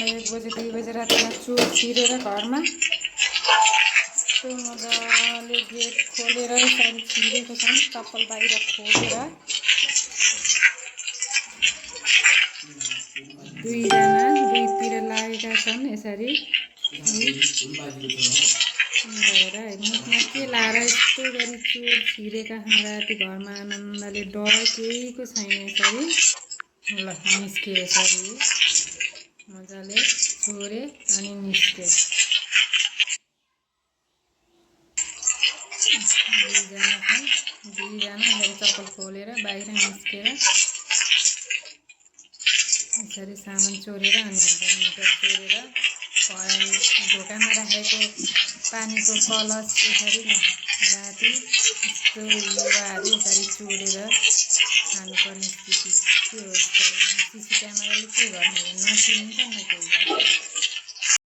मलाई 1 बजे 2 बजे रातिमा चोर छिरेर घरमा यस्तो मजाले गेट खोलेर यसरी छिरेको छन्। चप्पल बाहिर खोलेर दुईतिर लागेका छन्। यसरी मुखमा के लाएर यस्तो गरी चोर छिरेका छन्। राति घरमा आनन्दले डर केहीको छैन। यसरी ल निस्के, यसरी मजाले छोरे अनि निस्के। दुईजना यसरी चप्पल खोलेर बाहिर निस्केर यसरी सामान चोरेर अनि मिटर चोरेर ढोकामा राखेको पानीको कलश यसरी राति यस्तो युवाहरू यसरी चोरेर खानुपर्ने स्थिति के हो। यस्तो सिसी क्यामेराले के गर्ने, नचिनिन्छ न केही गर्छ।